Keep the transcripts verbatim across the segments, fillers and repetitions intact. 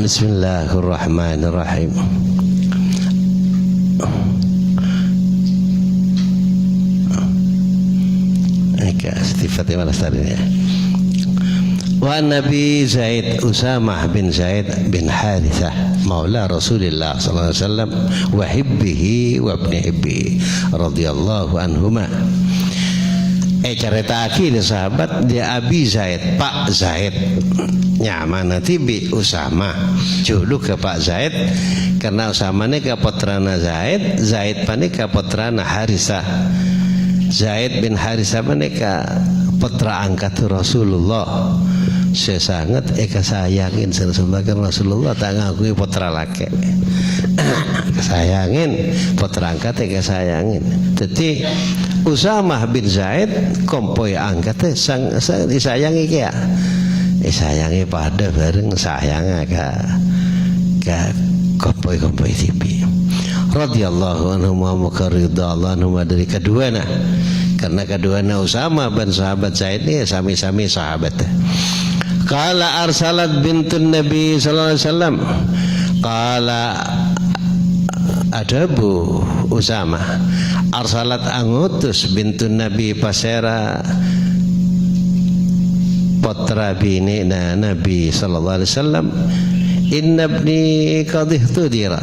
Bismillahirrahmanirrahim. Eka, sifatnya malah tadi ya. Wa Nabi Zaid Usamah bin Zaid bin Harithah, maula Rasulillah sallallahu alaihi wasallam, wa hibbihi wa ibni hibbihi, radhiyallahu anhuma. Ècarèta'aghi dâ' sahabat, dâ' Abi Zaid, Pa' Zaid. Nyamana dhibi' Usama. Julughâ Pa' Zaid, karna Usama nèka pottrana Zaid, Zaid panèka pottrana Harisa. Zaid bin Harisa panèka pottra angkat Rasulullah. Sè sanget èkasayangè sareng Rasulullah, karna Rasulullah ta' ngangghuy pottra lakè'. Èkasayangè, pottra angkat èkasayangè. Dhâddhi, Usamah bin Zaid, kompoy angkatta sang, sang, èsayangè kèya. Èsayangè padâ bhâreng sayangnga ka, ka kompoy-kompoy dhibi'. Radhiyallahu anhuma, moghâ ridha Allah anhuma dâri kaduwâna. Karna kaduwâna Usamah bân sahabat Zaid nèka sami-sami sahabat. Qala arsalat bintun Nabi sallallahu alaihi wasallam. Qala Adhâbu Usamah, arsalat, angotos bintun Nabi, pasèra, pottra binè'na Nabi sallallahu alaihi wasallam, "Inna ibni qad ihtudira."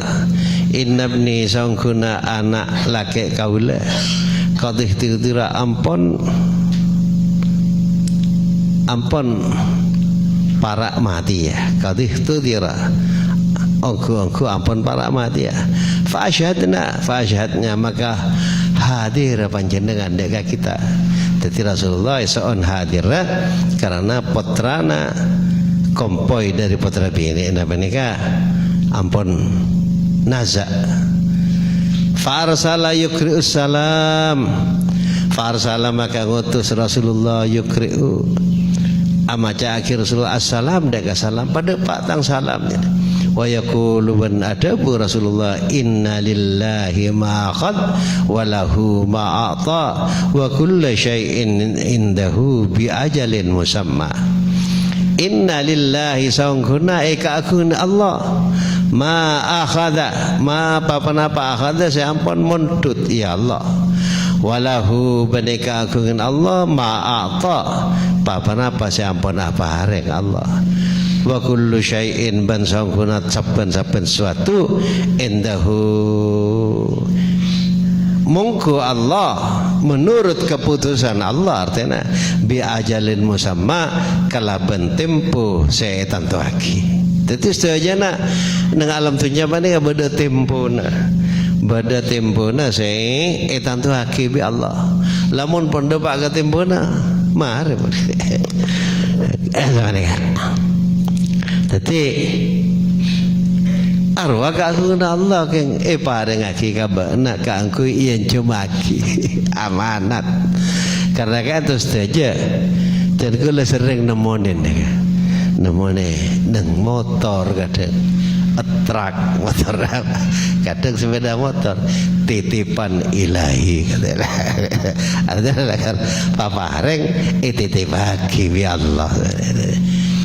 "Inna ibni, saongghuna ana' lakè' kaulâ, qad ihtudira, ampon, ampon para' matèya." "Qad ihtudira." Ongghu-ongghu ampon para' matèya. Fa asyhadna, fa asyhadna, maka hadir panjhennengngan dâ' ka kita. Dhâddhi Rasulullah èso'on hadir karana pottrana kompoy dâri pottra binè'na panèka ampon naza'. Fa arsala yuqri'us salam. Fa arsala, maka ngotos Rasulullah yuqri'u. Amaca'aghi Rasulullah assalam, dâ' ka salam, padâ pa' tang salam. Wa yaqulu, bân adhâbu Rasulullah, "Inna lillahi ma akhadha, wa lahu ma a'ta, wa kullu syai'in indahu bi ajalin musamma." "Inna lillahi," saongghuna è kaagungan Allah, "ma akhadha," ma pa-ponapa akhadha sè ampon mondhut, ya Allah. "Wa lahu," bân è kaagungan Allah, "ma a'ta," pa-ponapa sè ampon aparèng Allah. "Wa kullu syai'in," bân saongghuna sabbhân-sabbhân sowatto, "indahu," mongghu Allah, menurut keputusan Allah, artèna bi ajalin musamma, kalabân tempo sè ètantoaghi. Dhâddhi sadhâjâna neng alam dhunnya panèka bâdâ tempona. Bâdâ tempona sè ètantoaghi bi' Allah. Lamon pon dâpa' ka tempona, marè pon. Dhâddhi, arowa kaagunganna Allah kèng èparèngaghi ka bâ'na kaangghuy èanjhâmaghi. Amanat. Karna ka'dinto sadhâjâ, dân kaulâ serrèng nemmonè nèka. Nemmonè neng motor kadhâng, trak motor, kadhâng sepeda motor, titipan ilahi, katanya. Artinya, kan, paparèng, ètitipaghi bi' Allah.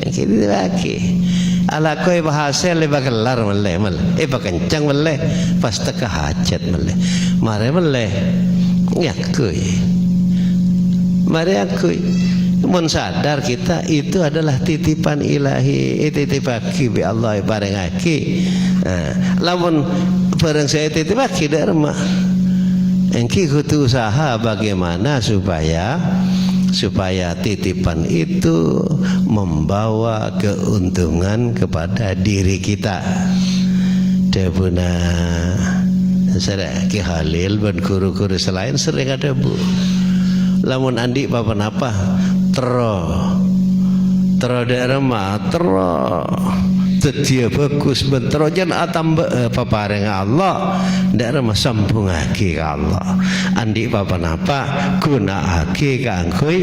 Ètitipaghi. Alako èpahasèl, èpakellar mellè, mellè. Èpakencang mellè. Pas tekka hajat mellè. Marè mellè. Èangghuy. Marè èangghuy. Mon sadar kita itu adalah titipan ilahi, ètitipaghi bi' Allah, èparèngaghi. Nah, lamon bârâng sè ètitipaghi dâ' remma. Èngghi kodhu usaha bagaimana supaya, supaya titipan itu membawa keuntungan kepada diri kita. Dhâbuna sara Ki Khalil bân ru-ghuru sè laèn serrèng adhâbu, "Lamon andi' pa-ponapa, terro, terro dâ' remma, terro dhâddhiyâ bhâghus bân terro jân atambâ'â paparèngnga Allah, dâ' remma sambhungngaghi ka Allah. Andi' pa-ponapa, ghuna'aghi kaangghuy,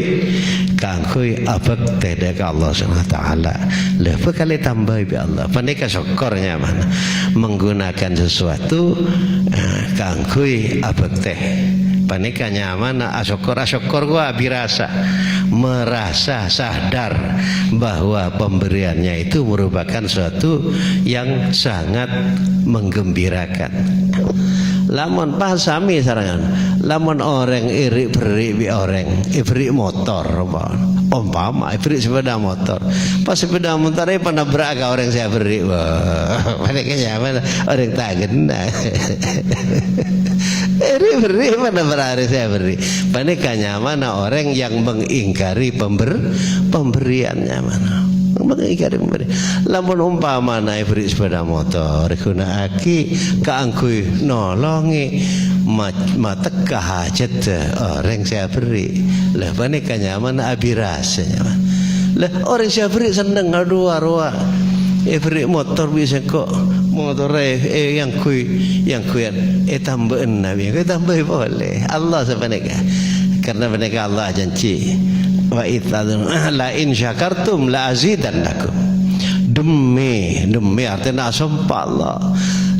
kaangghuy abhâktè dâ' ka Allah Subhanahu wa Ta'ala." Lha, bhâkal ètambâi bi' Allah. Panèka sokkor nyamana. Menggunakan sesuatu, eh, kaangghuy abhâktè. Panèka nyamana asokkor. Asokkor ghu abirasa, merasa sadar bahwa pemberiannya itu merupakan suatu yang sangat menggembirakan. Lamon pas sami sarengngan, lamon orèng èrè'-bherri' bi' orèng, èbherri' motor, umpama, umpama èbherri' sepeda motor, pas sepeda motor èpanabra'aghi ka orèng sè aberri', wah, panèka nyamana orèng ta' ghenna. Èrè'-bherri' panabra'aghi orèng sè aberri'. Panèka nyamana orèng yang mengingkari pember-, pemberian nyamana. Mengingkari pemberian. Lamon umpamana èbherri' sepeda motor, èghuna'aghi kaangghuy nolongè ma-, matekka hajhâddhâ orèng sè aberri'. Lah, panèka nyamana abirasa nyamana. Lah, orèng sè aberri' senneng, "Adhu, arowa èbherri' motor bi' sèngko', motorra è-, èangghuy, èangghuyan, ètambâ'âna bi' sèngko', ètambâi polè." Allah sapanèka. Karna panèka Allah ajhânjhi, "Wa idza, la in syakartum la azidannakum." Dhemmi, dhemmi artèna asompa Allah.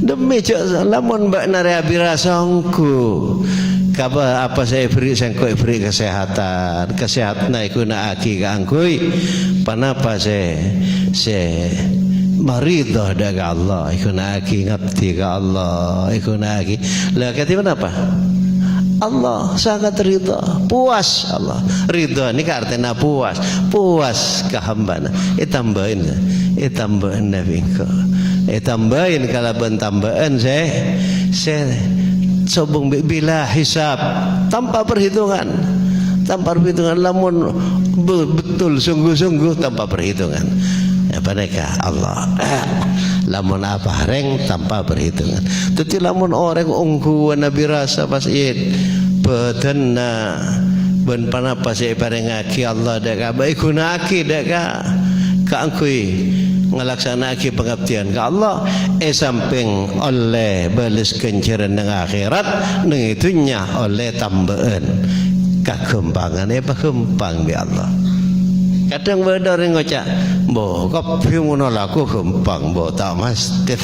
Dhemmi jhâ' lamon bâ'na rèya abirasa ongghu. Kaba-, apa sè èbherri' sèngko' èbherri' kasèhadhân. Kasèhadhânna èghuna'aghi kaangghuy panapa sè, sè maridho dâ' ka Allah. Èghuna'aghi ngabdi ka Allah. Èghuna'aghi. Lah, kadhi ponapa? Allah sangat ridha, puas Allah. Ridha nèka artèna puas, puas ka hambâna. Ètambâi, ètambâi bi' engko'. Ètambâi kalabân tambâ'ân sè, sè sobung bi-, bila hisab, tanpa perhitungan. Tanpa perhitungan, lamon be-, betul sungguh-sungguh tanpa perhitungan. Ya, panèka Allah. Lamon aparèng tanpa perhitungan. Dhâddhi, lamon orèng ongghuwân abirasa pas iyâ bâdânna bân panapa sè èparèngaghi Allah dâ' ka, bâ-, èghuna'aghi dâ' ka, kaangghuy ngalaksana'aghi pangabdiyân ka Allah, è sampèng ollè bâles ghânjhârân neng akhèrat, neng è dhunnya ollè tambâ'ân. Kaghâmpangan èpaghâmpang bi' Allah. Kadhâng bâdâ orèng ngoca', "Bo, kabbhi mon alako ghâmpang, bo, ta' mastè."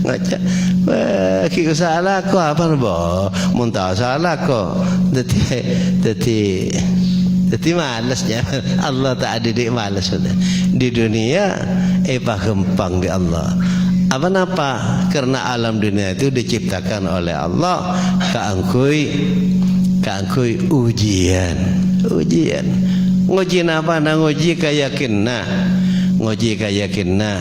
Ngoca', "Wah, ghi' usaha alako apana, bo? Mon ta' usaha alako." Dhâddhi, dhâddhi, dhâddhi males, ya. Allah ta' adhidhi' males. Di dunia, èpaghâmpang bi' Allah. Apa napa? Karena alam dunia itu diciptakan oleh Allah kaangghuy, kaangghuy ujian. Ujian. Ngoji napa? Na ngoji kayakinna. Ngoji kayakinna.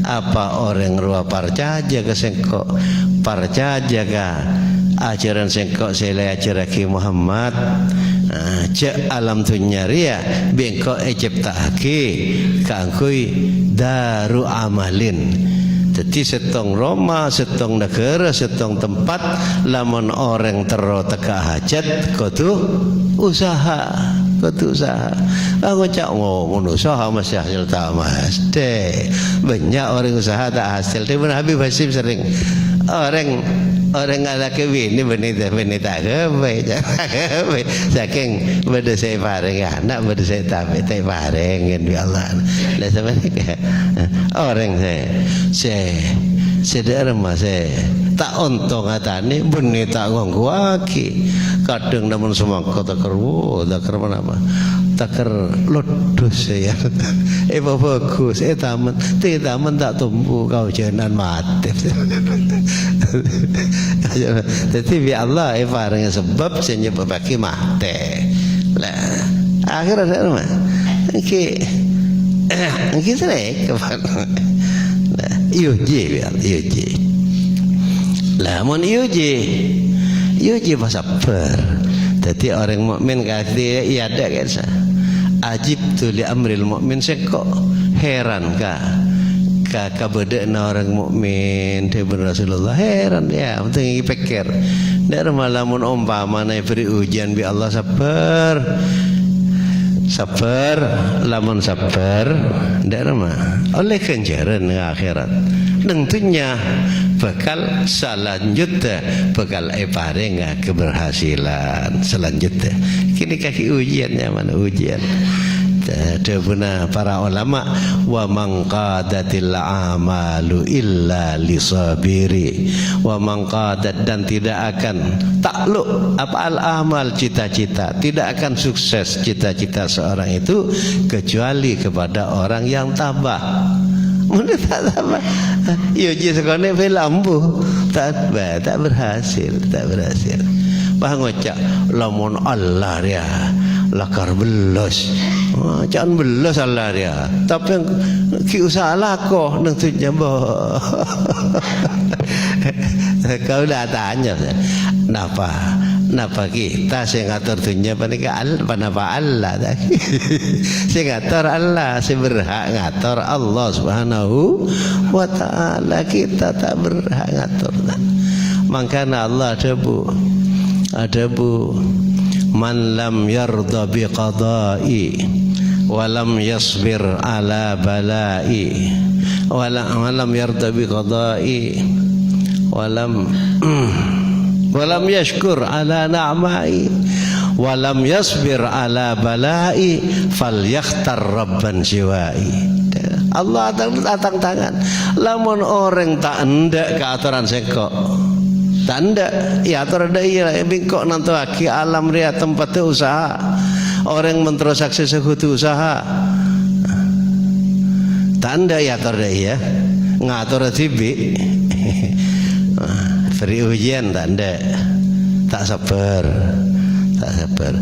Apa orèng rowa parcajâ ka sèngko'? Parcajâ ka ajhârân sèngko' sè la èajhârraghi Muhammad. Ah, jhâ' alam dhunnya rèya bi' engko' ècèpta'aghi kaangghuy daru amalin. Dhâddhi, sèttong roma, sèttong naghârâ, sèttong tempat, lamon orèng terro tekka' hajhât, kodhu usaha, kodhu usaha. Ah, ngoca', "Oh, mon usaha mastè hasil ta' mastè." Bânnya' orèng usaha ta' hasil. Dhâbuna Habib Hasyim serrèng, "Orèng, orèng alakè binè, binè, binè ta' ghâbây, ta' ghâbây." Sakèng bâdâ sè èparèng ana', bâdâ sè ta', ta' èparèng bi' Allah. Lah, sapanèka orèng sè, sè, sè dâ' remma sè ta' ontong atanè, binè ta' ngongghuwaghi. Kadhâng lamon samangka takèr, wo, takèr ponapa? Takèr loddhus, ya. Èpabhâghus, ètamen. Tè tamen ta' tombu, kaojhânan matè. Dhâddhi, bi' Allah èparèngè sabâb sè nyebbhâbbhâghi matè. Lah, akhèrra sè remma? Èngghi, èngghi srèk. Lah, èojhi, bi' Allah, èojhi. Lah, mon èojhi, èojhi pas sabbhâr. Dhâddhi, orèng mukmin kadhi èadâ' kèsa. "Ajibtu li amril mukmin," sèngko' hèran ka, ka kabâdâ'ânna orèng mukmin, dhâbuna Rasulullah. Hèran, ya, penting èpèkkèr. Dâ' remma lamon ompamana èbherri' ujian bi' Allah, sabbhâr. Sabbhâr, lamon sabbhâr, dâ' remma ollè ghânjhârân neng akhèrat. Neng dhunnya bhâkal salanjhuddhâ, bhâkal èparèngè keberhasilan salanjhuddhâ. Kènè' kakè ujian, nyamana ujian. Dhâbuna para ulama, "Wa mangqadatil a'malu illa li sabiri." Wa mangqadat, dan tidak akan takluk apa al-amal, cita-cita, tidak akan sukses cita-cita seorang itu kecuali kepada orang yang tabah. Menurut tak tabah, ya ji sekone film bu, tak, bah, tak berhasil, tak berhasil. Bah ngoca', "Lamon Allah ya, lakar bellos." Wah, can bellos Allah ya. Tapi ghi' usaha lako neng dunnya, boh. Kau udah tanya, napa? Napa kita sing ngatur dunnya paneka Al-, panapa Allah? Sing ngatur Allah, sing berhak ngatur Allah Subhanahu wa Ta'ala. Kita tak berhak ngatur. Mangkana Allah adhâbu, adhâbu, "Man lam yardha bi qada'i, wa lam yasbir ala bala'i, wa la-, wa lam yardha bi qada'i, wa lam, wa lam yashkur ala na'ma'i, wa lam yasbir ala bala'i, falyakhtar rabban siwa'i." Allah atang, atang tangan. Lamon orèng ta' endâ' ka atoran sèngko', ta' endâ', èyator dâ' iyâ, bi' engko' nantowaghi alam rèya tempatta usaha. Orèng mentro saksessa kodhu usaha. Ta' endâ' èyator dâ' iyâ, ngator dhibi'. Berri' ujian ta' endâ'. Ta' sabbhâr. Ta' sabbhâr.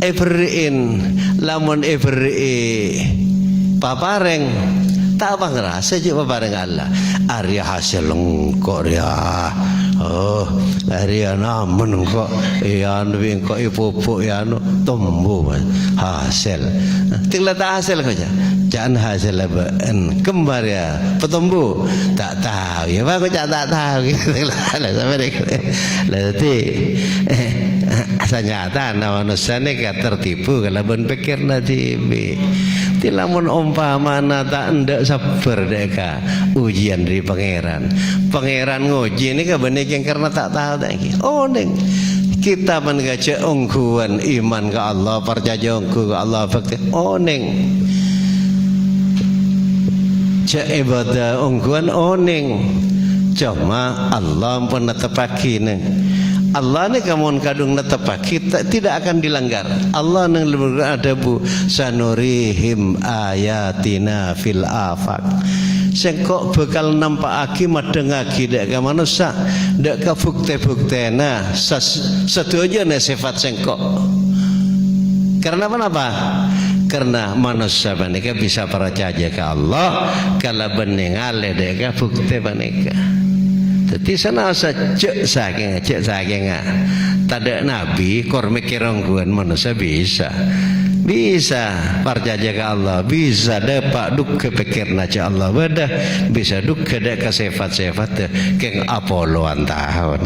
Èberri'in, lamon èberri'i paparèng, ta' pangrasa jâ' paparèng Allah. Arèya hasèl engko' rèya. Oh, arèya namen engko'. Èyanu bi' engko' èpupuk, èyanu tombu, Mas. Hasèl. Tèng la ta' hasèl ko' jâ'. Ca'na hasèl bâ'en kembar ya, patombu. Ta' tao ya, bâ' ko' ca' ta' tao gitu. Lah, sampai dek-, lah, dadi, eh, sanyatana manossa nèka tertipu kalabân pèkkèrna dhibi'. Ti lamon ompamana ta' endâ' sabbhâr dâ' ka ujian dâri Pangèran. Pangèran ngojhi nèka bânnè kèng karna ta' tao ta' ènggi. Onèng. Kita panèka jhâ' ongghuwân iman ka Allah, parcajâ ongghu ka Allah, bhâkti. Onèng. Jhâ' ibadah ongghuwân onèng. Coma Allah ampon netteppaghi, nèng. Allah nèka mon kadhung netteppaghi, ta-, tidak akan dilanggar. Allah neng lembur adhâbu, "Sanurihim ayatina fil afaq." Sèngko' bhâkal nampa'aghi, maddhengngaghi dâ' ka manossa, dâ' ka bukte-buktena sas-, sadhâjâna sèfat Sèngko'. Karna ponapa? Karna manossa panèka bisa parcajâ ka Allah kalabân nèngalè dâ' ka bukte panèka. Dâddhi sanaossa jhâ' sakènga, jhâ' sakènga tadâ' nabi, kor mèkkèr ongghuwân, manossa bisa. Bisa parcajâ ka Allah, bisa dâpa' dhugghâ pèkkèrna jhâ' Allah bâdâ, bisa dhugghâ dâ' ka sèfat-sèfatta, kèng apolowan taon.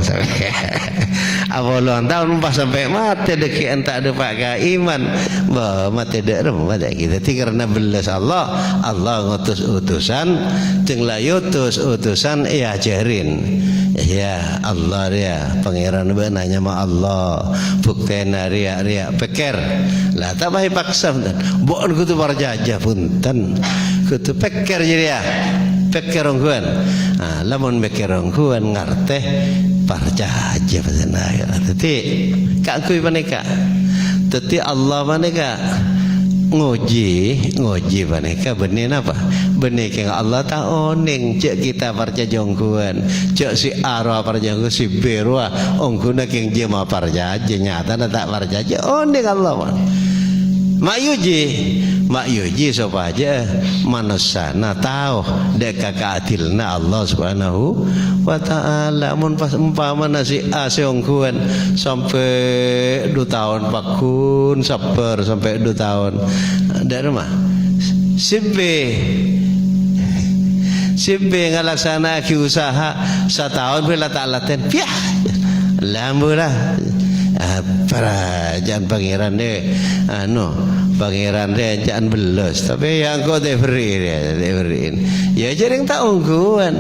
Apolowan taon pas sampè' matè dhâggi'ân ta' dâpa' ka iman. Bâ, matè dâ' remma ta' ghi. Dâddhi karna bellas Allah, Allah ngutus utusan, jhâng la èotos utusan èajhârin. Iyâ, Allah rèya, Pangèran bâ'na nyama Allah. Buktèna rèya, rèya, pèkkèr. La, ta' pas èpaksa, bhunten. Bâ'en kodhu parcajâ, bhunten. Kodhu pèkkèr jârèya. Pèkkèr ongghuwân. Ah, lamon pèkkèr ongghuwân, ngartè, parcajâ, bhunten. Dâddhi, kaangghuy panèka. Dâddhi, Allah panèka ngojhi, ngojhi panèka bânnè napa? Bânnè kèng Allah ta' onèng, jhâ' kita parcajâ ongghuwân, jhâ' si A rowa parcajâ ongghuwân, si B rowa ongghuna kèng jiyâ maparcajâ, nyatana ta' parcajâ, onèng Allah, mon. Ma' èojhi, ma' èojhi sopajâ manossana tao dâ' ka kaadilna Allah Subhanahu wa Ta'ala. Mon pas umpamana si A sè ongghuwân sampè' du taon pagghun sabbhâr sampè' du taon. Dâ' remma? Si B. Si B ngalaksana'aghi usaha sataon bhâi la ta' latèn. Piah! Lambu la. Apa ra, jhân Pangèran rè, anu, Pangèran rè jhân bellos. Tapè yâ engko' ta' èberri' rè, ta' èberri'in. Yâ jhârèng ta' ongghuwân.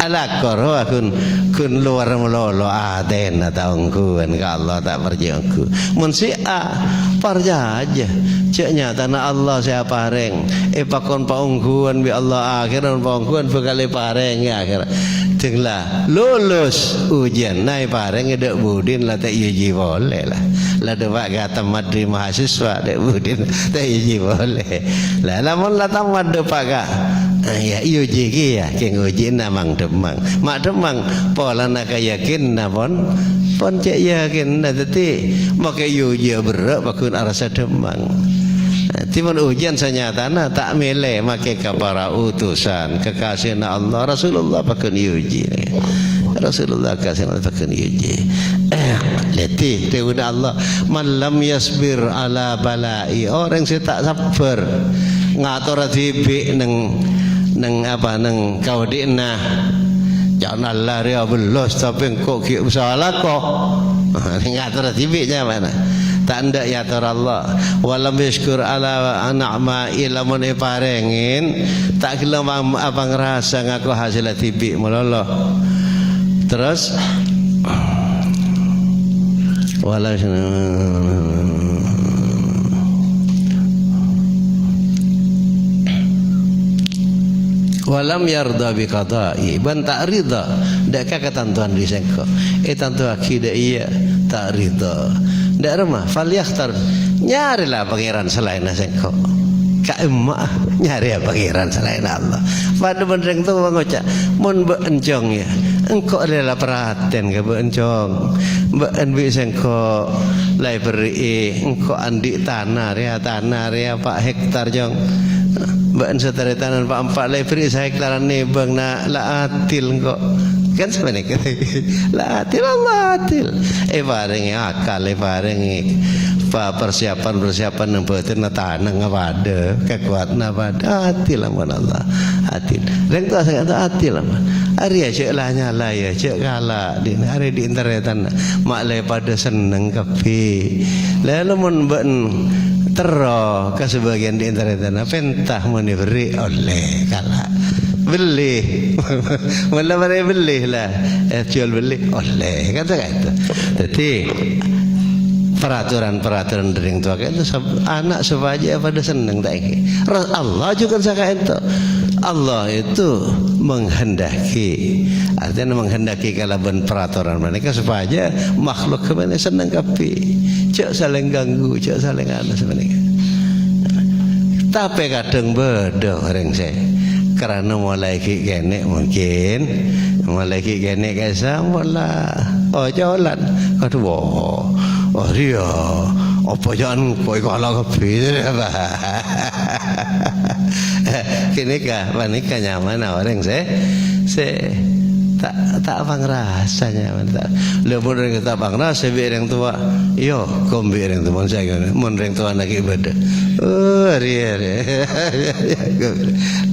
Alako rowa ghun, ghun lowar malolo atèna ta' ongghuwân ka Allah, ta' parcajâ ongghu. Mon sè A, parcajâ. Jhâ' nyatana Allah sè aparèng. Èpakon paongghuwân bi' Allah, akhèrra paongghuwân bhâkal èparèngè akhèrra. Deng la lulus ujian, na èparèngè dâ' budina la ta' èuji polè la. La dâpa' ka tamat dâri mahasiswa, dâ' budina ta' èuji polè. La, lamon la tamat dâpa' ka, ah, ya, èuji kèya, kèng ujina mang-dhemmang. Ma' dhemmang, polana kayakinanna pon, pon cè' yakinna. Dhâddhi, makè èuji aberrâ' pagghun arassa dhemmang. Dhâddhi, mon ujian sanyatana ta' mèlè makè ka para utusan, kekasihna Allah, Rasulullah pagghun èuji. Rasulullah kekasihna Allah pagghun èuji. Dhâddhi, dâbuna Allah, "Man lam yasbir ala bala'i," orèng sè ta' sabbhâr ngatora dhibi' neng, neng apa, neng kaodi'na. Ca'na Allah rèya bellos, tapè engko' ghi' bisa alako. Ngatora dhibi' nyamana. Ta' endâ' èator Allah. "Wa lam yaskur ala an'ama'i," lamon èparèngè, ta' ghellem am-, apangrasa ngako hasèlla dhibi' malolo. Terros, wala-, "Walam yarda bi qada'i," bân ta' ridha dâ' ka katantowan dâri sèngko'. Ètantoaghi dâ' iyâ, ta' ridha. Dâ' remma, "Falyakhtar," nyarè la pangèran salaènna sèngko'. Ka'emma nyarèya pangèran salaènna Allah. Padâ bân rèng towa ngoca', "Mon bâ'en, Cong, ya, engko' rèya la paratèn ka bâ'en, Cong. Bâ'en bi' sèngko' la èberri'i, engko' andi' tana rèya, tana rèya pa' hektar, Cong. Bâ'en sataretanan pa'-empa' la èberri'i sahektaran nèbâng, na, la adil engko'." Kan sapanèka. La adil, Allah adil. Èparèngè akal, èparèngè pa-, persiapan-persiapan neng bâtènna tanangnga padâ, kakowadhânna padâ. Adil ampon Allah. Adil. Rèng towa sè adil ampon. Arèya jhâ' la nyala ya, jhâ' kala'. Di-, arè di' taretanan. Ma' la padâ senneng kabbhi. Lalu mon bâ'en terro ka sabâgiyân di' taretanan, pènta mon èberri' ollè kala'. Bellè. Mon la marè bellè la, eh, jual bellè, ollè. Kan sapanèka. Dhâddhi, peraturan-peraturan dâri rèng towa kaènto sab-, ana' sopajâ padâ senneng, ta' ènggi. Ra-, Allah jhughân sakaènto. Allah itu menghendaki, artinya menghendaki kalabân peraturan panèka sopajâ makhluk ghâbâna senneng kabbhi. Jhâ' salèng ganggu, jhâ' salèng anu sapanèka. Tapè kadhâng bâdâ orèng sè karana molaè ghi' kènè' mungkin, molaè ghi' kènè' ka'issa' mon la ocolan. Adhu, wah, oh, rèya, apa jhân kok èkala' kabbhi? Kènè' ka, panèka nyamana orèng sè, sè ta', ta' pangrasa nyamana. Ta-, lha mon orèng ta' pangrasa bi' orèng towa, iyâ, ghu bi' orèng towa, mon sè ngono, mon orèng towana ghi' bâdâ. Oh, rèya, rèya.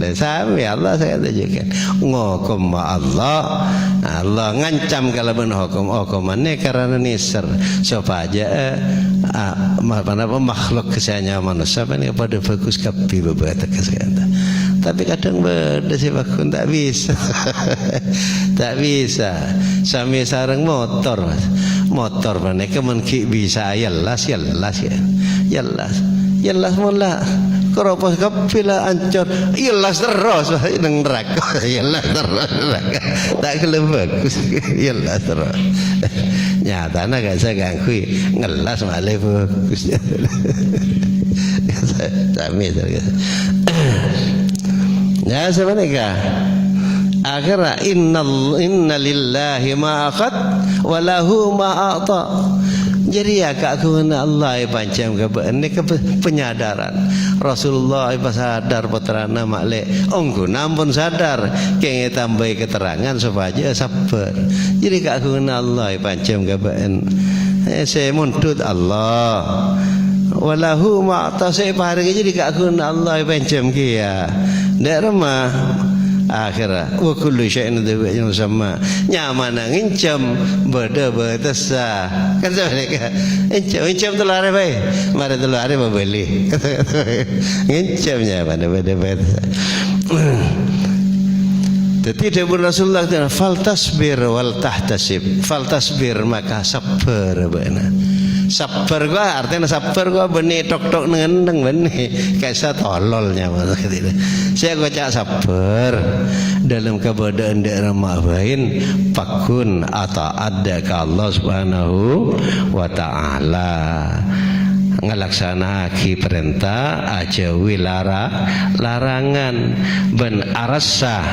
Lah, samè Allah sè katajukan. Ngokom Allah. Allah ngancam kalabân hokom. Hokomanna karana nèser. Sopajâ, eh, ah, ma-, apa, makhluk sè anyama manossa panèka padâ bhâghus kabbhi bâbâ tegas kanta. Tapè kadhâng bâdâ sè pagghun ta' bisa. Ta' bisa. Samè sareng motor, Mas. Motor panèka mon ghi' bisa yellas, yellas, ya. Yellas. Yellas mon la keropos kabbhi la ancor. Yellas terros neng neraka. Yellas terros neraka. Ta' ghellem bhâghus. Yellas terros. Nyatana gak usah ganggu. Ngellas malè bhâghus. Samè, samè. Ya, sapanèka. Akhirnya, innal-, inna lillahi ma akhad, wa lahu ma a'ta. Jadi, ya, kaagunganna Allah èpanjhâm ka bâ'en nèka pe-, penyadaran. Rasulullah èpasadar pottrana ma' lè, ongghu ampon sadar, kèngèng ètambâi keterangan sopajâ sabbhâr. Jadi, kaagunganna Allah èpanjhâm ka bâ'en. Eh, sè mondhut Allah. Wa lahu ma a'ta, sè èparèngè jadi kaagunganna Allah èpènjhâm kèya. Dâ' remma akhirra, wa kullu syai'in lahu musamma. Nyamana ngènjhâm bâdâ bâtessa. Kan sapanèka. Ngènjhâm, ngènjhâm tello arè bhâi. Marè tello arè mabâli. Ngènjhâm nyamana bâdâ bâtessa. Dhâddhi dhâbuna Rasulullah, "Fal tasbir wal tahtasib." Fal tasbir, maka sabbhâr bâ'na. Sabbhâr kowa, artèna sabbhâr kowa bânnè tok-tok neng-enneng bânnè. Ka'issa tolol nyamana. Sè èkoca' sabbhâr dâlem kabâdâ'ân dâ' remma bhâi, pagghun ataat dâ' ka Allah Subhanahu wa Ta'ala. Ngalaksana'aghi parènta, ajâuwi lara-, larangan, bân arassa,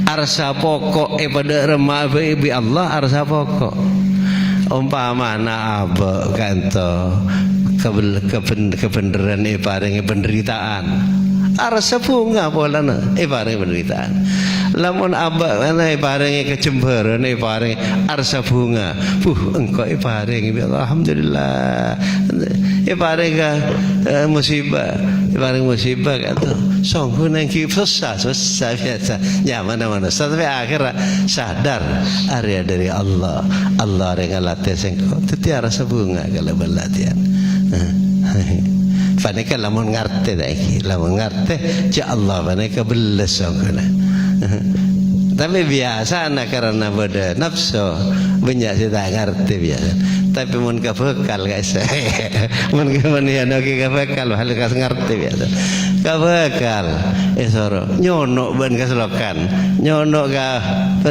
arassa poko' èpadâ' remma bhâi bi' Allah, arassa poko'. Ompamana abâ' ka'dinto kabel-, kaben-, kabhendherrân èparèngè pandhârita'an, arassa bhunga polana èparèngè pandhârita'an. Lamon abâ' kana èparèngè kajembhârân, èparèngè arassa bhunga. Buh, engko' èparèngè bi' Allah, alhamdulillah. Èparèngè, eh, musibah, èparèngè musibah ka'dinto. Songghuna ènggi sossa, sossa biyasa. Nyamana manossa, tapè akhèrra sadar, arèya dâri Allah. Allah arèya ngalatè sèngko'. Dhâddhi arassa bhunga kalabân latèyan. Panèka lamon ngartè ta' ènggi? Lamon ngartè, jhâ' Allah panèka bellâs songghuna. Tapè biyasana karana bâdâ nafsu, bânnya' sè ta' ngartè biyasa. Tapè mon ka bhâkal ka'issa. Mon, mon èyano ghi ka bhâkal, bhâkal kas ngartè biyasa. Ka bhâkal, èsoro nyono' bân kasellokan. Nyono' ka,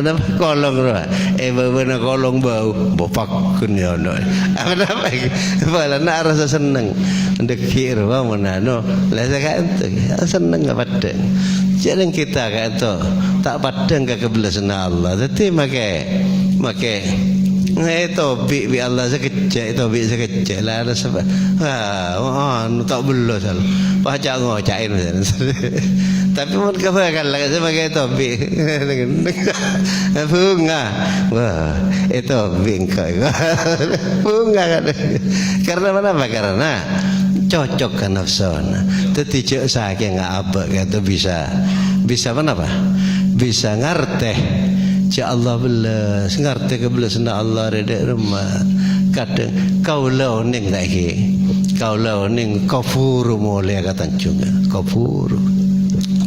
napa, kolong rowa. È bâbâna kolong bâu, bo pagghun nyono'. Apa napa iki? Polana arassa senneng. Dhâggi' rowa mon anu, la sè ka'dinto, senneng paddhâng. Jhâ' rèng kita ka'dinto, ta' paddhâng ka kabellâsânna Allah. Dhâddhi makè, makè, eh, tobi' bi' Allah sakejjhâ', tobi' sakejjhâ'. La, la sabâ-, ah, anu, ta' bellâs, Allah. Paca' ngoca'è, misalnya. Tapè mon ka bhâkal, la, sè makè tobi'. Bhunga. Wah, ètobi' engko'. Bhunga kan. Karena kenapa? Karena cocok ka nafsona. Dhâddhi jhâ' sakènga abâ' ka'dinto bisa, bisa apa napa? Bisa ngartè. Jhâ' Allah bellâs, ngartè kabellâsânna Allah rè dâ' remma. Kadhâng kaulâ onèng ta' ènggi? Kaulâ onèng kabhuru molèya ka Tanjung, kabhuru.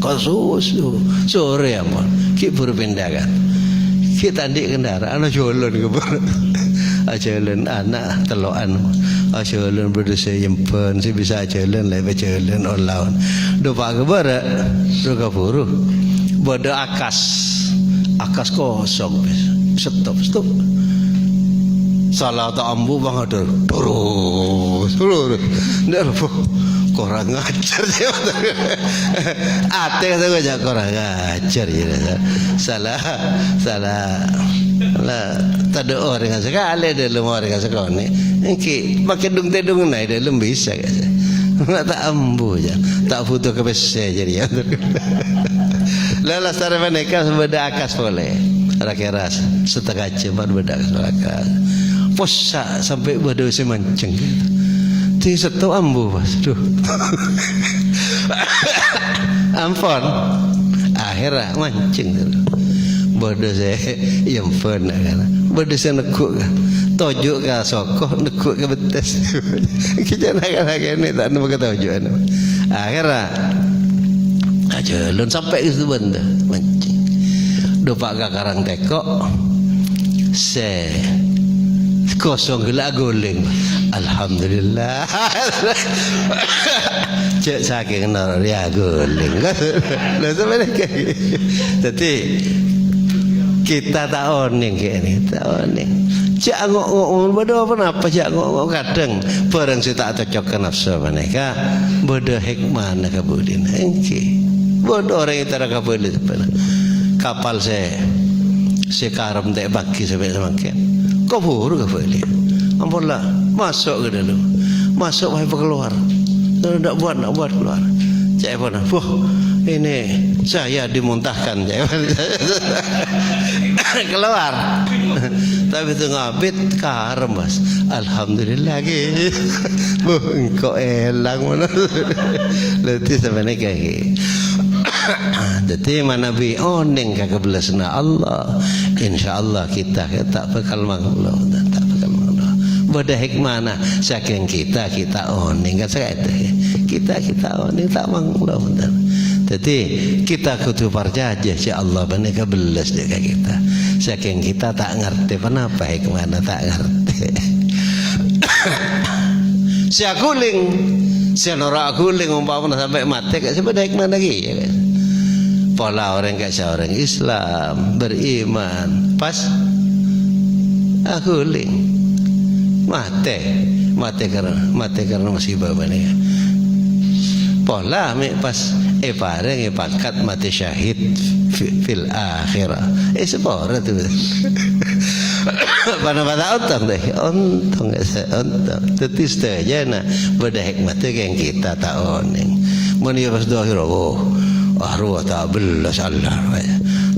Kasusu, sorè ampon. Ghi' bhuru pènḍâ kan. Ghi' ta' anḍi' kendaraan, ajhâlân kabhuru. Ajhâlân ana' tello'an. Ajhâlân bâḍâ sè èyembhân, sè bisa ajhâlân, la èpajhâlân, olaon. Ḍu pa' ka bârâ', ḍu kabhuru. Bâḍâ akas. Akas kosong, wis. Stop, stop. Sala ta' ambu, Bang, aḍâ. Terus, terus. Ndak, Bu. Kurang ajar, ya. Atè kata gue, "Ya, kurang ajar, ya." Salah, salah. La, tadâ' orèng sakalè, ḍâlem orèng sakonè'. Ènggi, makè ḍung-tèḍung naè ḍâlem bisa, kan? Nggak ta' ambu, ya. Ta' butuh ka pèssè, jadi, ya. La, lastarè panèka bâḍâ akas polè. Ra-kèra satengnga jhâman bâḍâ akas polè. Possa' sampè' bâḍâ sè mancèng. Ḍi sèttong ambu, pas. Duh. Ampon. Akhèrra mancèng. Bâḍâ sè èyembhân, kan. Bâḍâ sè neggu', kan. Toju' ka soko, neggu' ka bettès. Kèjhâ' na'-kana' kènè' ta' nemmo katoju'an. Akhèrra ajhâlân sampè' ka situ bâḍâ mancèng. Ḍu pa' ka karang tèko'. Sè kosong ghellâ' aghulèng. Alhamdulillah. Jhâ' sakèng noro' rèya aghulèng. Lha, sampè' kaya. Dhâddhi, kita ta' onèng kènè', ta' onèng. Jhâ' ngo'-ngo', bâḍâ apa-napa, jhâ' ngo'-ngo'. Kadhâng bârâng sè ta' cocok ka nafsu panèka bâḍâ hikmana kabâḍâ'ânna. Ènggi. Bâḍâ orèng ètara kabâli sabbhân. Kapal sè, sè karem tè' pagi sampè' samangkèn. Kabhuru kabâli. Ampon la, maso' ka ḍâlem. Maso' pas èpakalowar. Ndak buat, ndak buat kalowar. Ca'èpon, "Wah, ini saya dimuntahkan," ca'èpon. Kalowar. Tapè ḍu ngabit, karem, Mas. Alhamdulillah, ghi. Bu, engko' èlang, mano. Dhâddhi sampèyan kaya ghi. Dhâddhi manabi onèng ka kabellasânna Allah, insyaallah kita ta' bhâkal manglo, ta' bhâkal manglo. Bâḍâ hikmana, sakèng kita, kita onèng, kan, sakèng kita, kita onèng ta' manglo, bhunten. Dhâddhi, kita kodhu parcajâ jhâ' Allah panèka bellas dhâ' ka kita. Sakèng kita ta' ngartè, ponapa hikmana ta' ngartè. Sè aghulèng, sè noro' aghulèng, ompamana sampè' matè, ka sè bâdâ hikmana kèya, kan? Pola orèng ka sè orèng Islam, beriman, pas aghulèng. Matè, matè karena, matè karena musibah panèka. Pola mè' pas èparèngè pangkat matè syahid fi-, fil akhirah. Eh, sapora tu. Ponapa ta' ontong, deh? Ontong, ontong. Dhâddhi sadhâjâna bâdâ hikmatta kèng kita ta' onèng. Mon iyâ pas dhâhir, oh, ah, rowa ta' bellas Allah,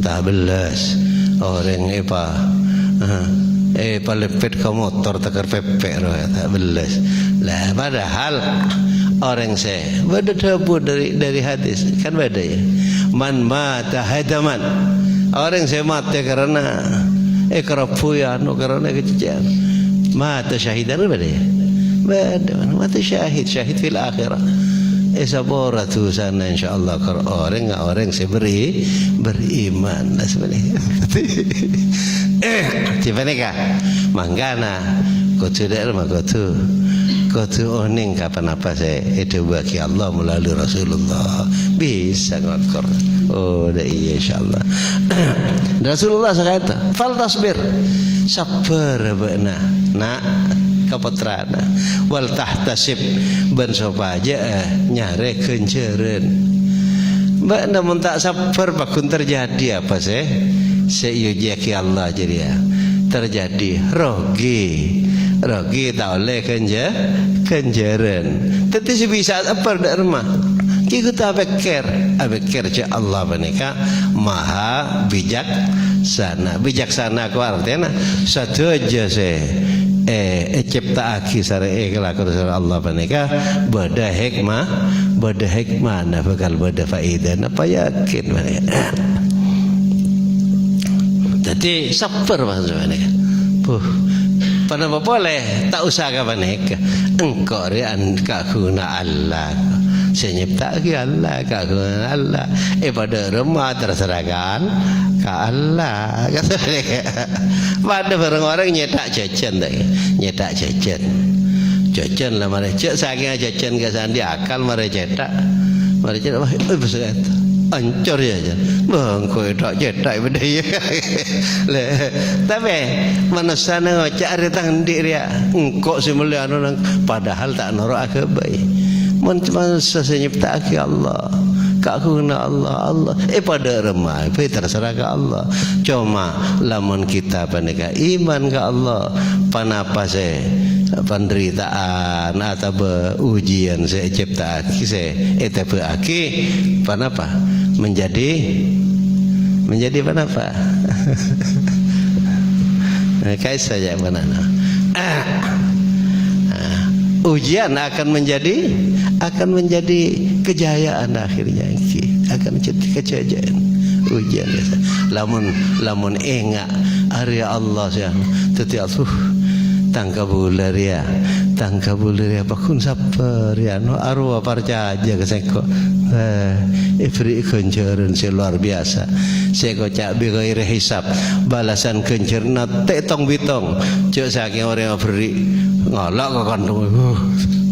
ta' bellas. Orèng èpa-, eh, èpalèpèt ka motor, tèkèr pèpè' rowa, ta' bellas. Lah, padahal orèng sè bâdâ dhâbu dâri, dâri hadis, kan bâdâ, yâ? "Man mata hadaman." Orèng sè matè karena èkarebbhu, yâ, anu, karena kececè'an. Mata syahidan, kan bâdâ, yâ? Bâdâ, matè syahid, syahid fil akhirah. Èsapora dhusana, insyaallah, kor orèng, orèng sè beri-, beriman. Nah, sebenarnya. Eh, ghi panèka. Mangkana, kodhu dâ' remma, kodhu, kodhu onèng ka ponapa sè èdhâbuwâghi Allah melalui Rasulullah. Bisa ngokor. Oh, dâ' iyâ, insyaallah. Rasulullah saka'ènto, "Fal tasbir." Sabbhâr bâ'na, na', ka pottrana. "Wal tahtasib," bân sopajâ, eh, nyarè ghânjhârân. Bâ'na mon ta' sabbhâr, pagghun terjadi apa sè, sè èojiyâghi Allah jârèya? Terjadi rogi. Rogi ta' ollè ghânjhâ-, ghânjhârân. Dhâddhi sè bisa sabbhâr dâ' remma. Ghi kodhu apèkkèr, apèkkèr jhâ' Allah panèka maha bijaksana. Bijaksana ko artèna sadhâjâ sè, eh, ècèpta'aghi sareng èkalakon sareng Allah panèka bâdâ hikmah, bâdâ hikmana, bhâkal bâdâ faèdana, apa yakin panèka. Dhâddhi, sabbhâr, maksud panèka. Buh, ponapa polè, ta' osa ka panèka. Engko' rèya an-, kagungana Allah. Sè nyèpta'aghi Allah, kagungana Allah. Eh, padâ remma terserah ka Al-, ka Allah. Padâ bâreng orèng nyètak jhâjhân, ta', nyètak jhâjhân. Jhâjhân la marè, jhâ' sakènga jhâjhân ka sandi akal marè cètak. Marè cètak, wah, eh, bâs kata. Ancor, yâ, jhâ'. Bâh, engko' ètak cètak bâdâ, yâ. Lè, tapè manossana ngoca' arè tang andi' rèya, engko' sè mellè anu nang, padahal ta' noro' aghâbây. Mon manossa sè nyèpta'aghi Allah, kagungana Allah, Allah. Eh, padâ remma, bhâi terserah ka Allah. Coma, lamon kita panèka iman ka Allah, ponapa sè pandhâritaan atabâ ujian sè ècèpta'aghi, sè ètèbâ'aghi, ponapa? Menjadi, menjadi ponapa? Nah, kaisa ya, mana? Ah. Ah. Ujian akan menjadi, akan menjadi kejayaan akhirnya, iki. Akan jadi kejayaan. Ujian biasa. Lamun, lamun enga' arè Allah sè, dhâddhi, aduh, tang kabulâ rèya, tang kabulâ rèya, pagghun sabbhâr, yâ, no, arowa parcajâ ka sèngko'. Eh, èbherri' ghânjhârân sè luar biasa. Sè koca' bi ghairi hisab. Balasan ghânjhârânna ta' tong-bitong. Jhâ' sakèng orèng aberri', ngala' ka kanthong. Huh,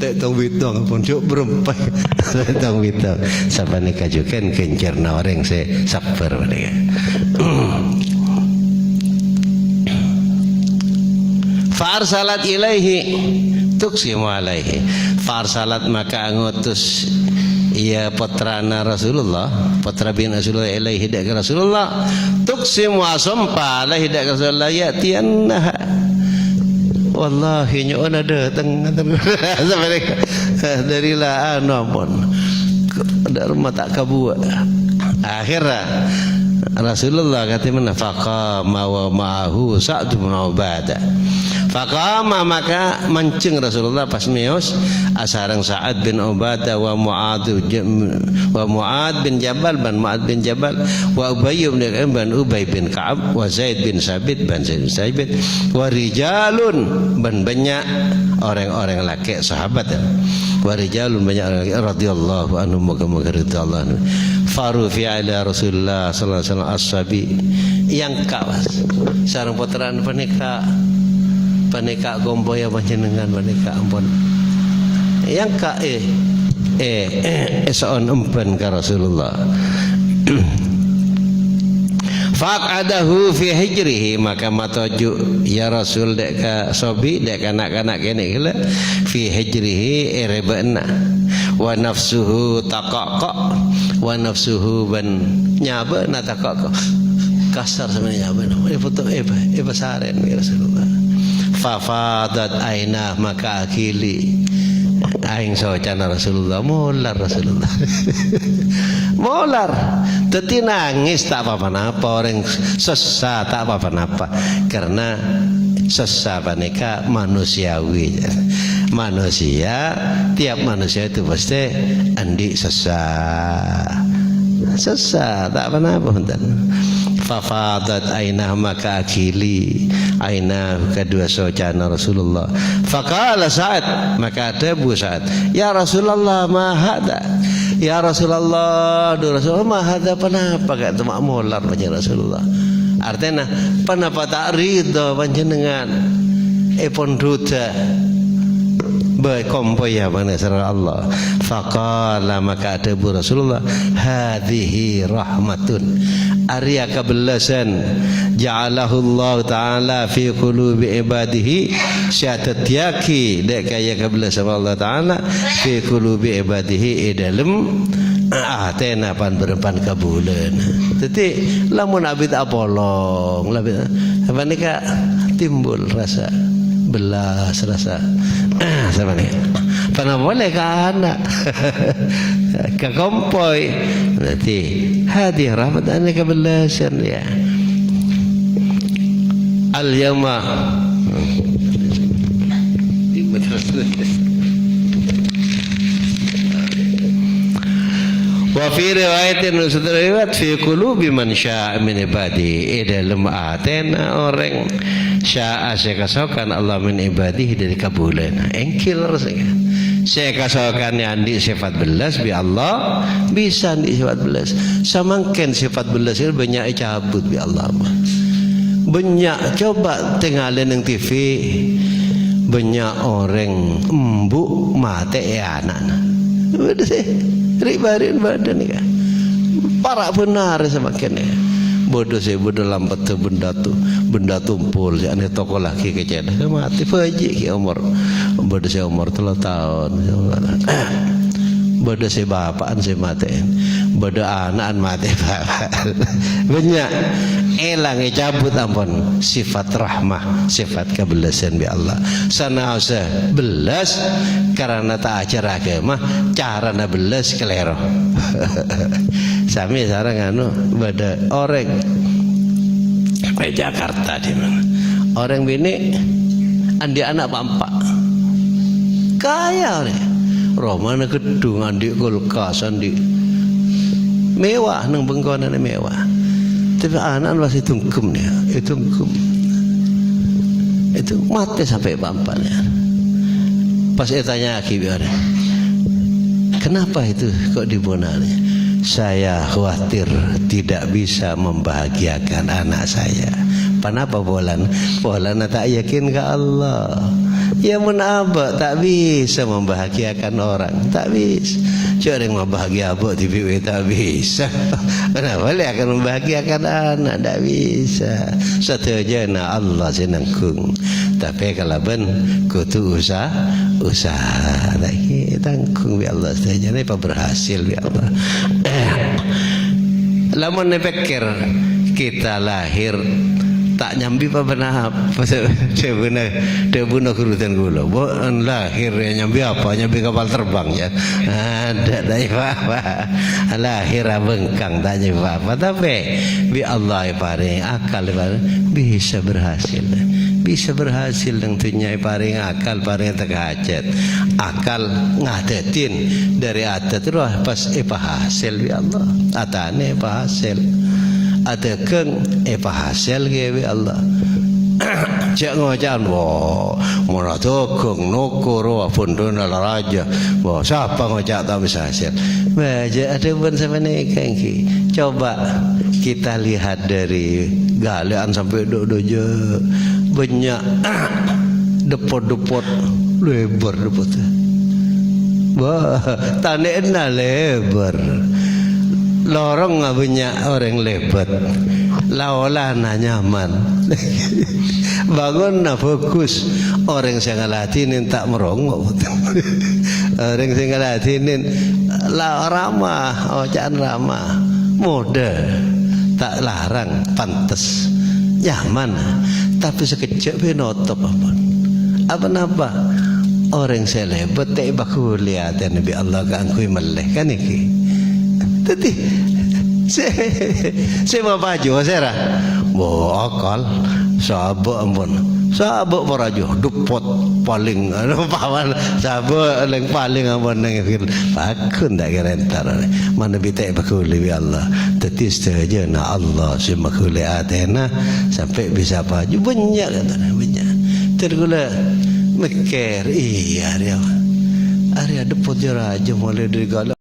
ta' tong-bitong, pon jhâ' berempai. Ta' tong-bitong. Sapanèka jhughân ghânjhârânna orèng sè sabbhâr panèka. Fa arsalat ilaihi tuqsimu alaihi. Fa arsalat, maka ngutus, iyâ, pottrana Rasulullah, pottra binè' Rasulullah, ilaihi, dâ' ka Rasulullah, tuqsimu, asompa, alaihi, dâ' ka Rasulullah, ya'tiyannaha. Wallahi, nyo'ona dâteng. Sapanèka. Dâri la anu ampon. Dâ' remma ta' kabuwâ'. Akhirra Rasulullah katèmèna, faqama wa ma'ahu Sa'd bin Ubadah. Faqama, maka manjheng Rasulullah pas mèos asareng Sa'ad bin Ubadah wa Mu'adz j-, wa Mu'adz bin Jabal, bân Mu'adz bin Jabal, wa Ubay bin Ka'ab, bân Ubay bin Ka'ab, wa Zaid bin Sabit, bân Zaid bin Sabit, wa rijalun, bân bânnya' orèng-orèng lakè' sahabat, yâ. Wa rijalun, bânnya' orèng lakè', radhiyallahu anhum, moghâ-moghâ ridha Allah anhum. Farufi'a ila Rasulillah sallallahu alaihi wasallam as-sabi. Èangka', Mas. Sareng pottrana panèka, panèka kompoyya panjhennengngan panèka, ampon. Èangka', eh, eh, eh, èso'on emban ka Rasulullah. Faq'adahu fi hijrihi, maka matoju', ya Rasul, dâ' ka sobi, dâ' ka na'-kana' kènè' ghellâ', fi hijrihi, è rèbâ'na. Wa nafsuhu taqaqa', wa nafsuhu bân nyabâna taqaqa'. Kasar sampèyan nyabâna. Èpoto-, èpa-, èpasarèn bi' Rasulullah. Fafadat aina maka aghili. Aèng socana Rasulullah, molar Rasulullah. Molar. Dhâddhi nangès ta' pa-ponapa, orèng sossa ta' pa-ponapa. Karena sossa panèka manusiawi. Manusia, tiap manusia itu pasti andi' sossa. Sossa, ta' pa-ponapa, bhunten. Fafadat aina maka aghili. Aina kadhuwâ socana Rasulullah. Faqala Sa'ad, maka adhâbu Sa'ad, "Ya Rasulullah, ma hadha?" "Ya Rasulullah, dhu Rasulullah, ma hadha, ponapa ka'dinto ma' molar?" bâjâ Rasulullah. Artèna, "Ponapa ta' ridho panjhennengngan èpondhudhâ bâ-, kompoyya bân sareng Allah?" Faqala, maka adhâbu Rasulullah, "Hadhihi rahmatun." Arèya kabellasân, ja'alahu Allah Ta'ala fi qulubi ibadihi, sè adhâddhiyâghi dâ' ka iyâ kabellasân Allah Ta'ala, fi qulubi ibadihi, è dâlem atèna pan-bârâmpan kabulâna. Dhâddhi, lamon abit apolong, labit, panèka timbul rasa bellas, rasa, sapanèka. Ponapa polè ka ana'? Ka kompoy. Berarti, hadhihi rahmat, anèka kabellasân, ya. Al-yauma. Wa fi riwayatin, satu riwayat, "Fi qulubi man syaa min ibadi." È dâlem atèna orèng syaa sè kasokan Allah min ibadi dâri kabulâna. Ènggi lerres, ya. Sè kasokan andi' sifat bellas bi' Allah, bisa andi' sifat bellas. Samangkèn sifat bellas itu bânnya' ècabut bi' Allah. Bânnya', coba tèngalè neng T V, bânnya' orèng embu' matè'è ana'na. Bâdâ sè ri'-bâri'na bâdâ nèka. Para' bhender samangkèn, ya. Bâdâ sè bâdâ lampetta bendatu, bendatu empol, sè anè toko lagi kècèna, matè bâji' ghi' omor. Bâdâ sè omor tello taon. Bâdâ sè bapa'na sè matè. Bâdâ ana'na matè bapa'. Bânnya'. Èlang ècabut ampon sifat rahmah, sifat kabellasân bi' Allah. Sanaossa bellas, karana ta' ajhâr aghâma, carana bellas kalèro. Samè sareng anu, bâdâ orèng è Jakarta, di mana. Orèng binè' andi' ana' pa'-empa'. Kaya orèng. Romana ghedhung, andi' kulkas, andi' mewah, neng bengkona mewah. Tapè ana'na pas èdungkem, ya, èdungkem. Itu matè sampè' pa'-empa', ya. Pas ètanya'aghi bi' orèng, "Kenapa itu kok dibunuh?" "Saya khawatir tidak bisa membahagiakan anak saya." Ponapa polana? Polana ta' yakin ka Allah. Ya, mon abâ' ta' bisa membahagiakan orang, ta' bisa. Jhâ' rèng mabahagia abâ' dhibi' ta' bisa. Kenapa lè akan membahagiakan anak? Ta' bisa. Sadhâjâna Allah sè nanggung. Tapè kalabân kodhu usa-, usaha. Lagi tanggung bi' Allah sadhâjâna, èpaberhasil bi' Allah. Lamon èpèkkèr, kita lahir ta' nyambi pa-ponapa. Dhâbuna, dhâbuna ghuru dân kaulâ, "Bâ'na lahir, ya, nyambi apa? Nyambi kapal terbang, ya?" Adâ', ta' apa-apa. Lahir abengkang, ta' nyambi apa-apa. Tapè bi' Allah èparèng akal, èparèng bisa berhasil. Bisa berhasil neng dhunnya, èparèng akal, parèng tèka hajhât. Akal ngadâtin dâri adât roh pas èpahasil bi' Allah. Atanè èpahasil. Adhâghâng èpahasil ghi bi' Allah. Cè' ngoca'an, wah, mara dagang, nokor, wah, bhândhâna la rajâ. Wah, sapa ngoca' ta' bisa hasèl? Bâjâ adhâbuna sapanèka ènggi. Coba kita lihat dari galè'an sampè' dhu-, dhujâ. Bânnya' dheppot-dheppot, lèbâr dheppot. Wah, tanè'na lèbâr. Lorongnga bânnya' orèng lèbât. La-olana nyaman. Bângonna bhâghus. Orèng sè ngaladhinè ta' marongngo'. Orèng sè ngaladhinè la rama, oca'an rama. Modâ. Ta' larang, pantes. Nyaman. Tapè sakejjhâ' bhâi notop ampon. Apa-napa? Orèng sè lèbât ta' èpaghuli atèna bi' Allah kaangghuy mellè, kan ènggi. Dhâddhi, sè, sè mapaju sèra? Wah, akal. Sabâ' ampon. Sabâ' parajâ. Dheppot palèng, anu, pawan. Sabâ' lèng palèng ampon neng paggun ta' kèra entar. Manabi ta' èpaghuli bi' Allah. Dhâddhi sadhâjâna Allah sè maghuli atèna sampè' bisa paju. Bânnya' katana, bânnya'. Ter kaulâ mèkkèr, iyâ, arèya. Arèya dheppot jâ rajâ molaè dhâri ghâllu.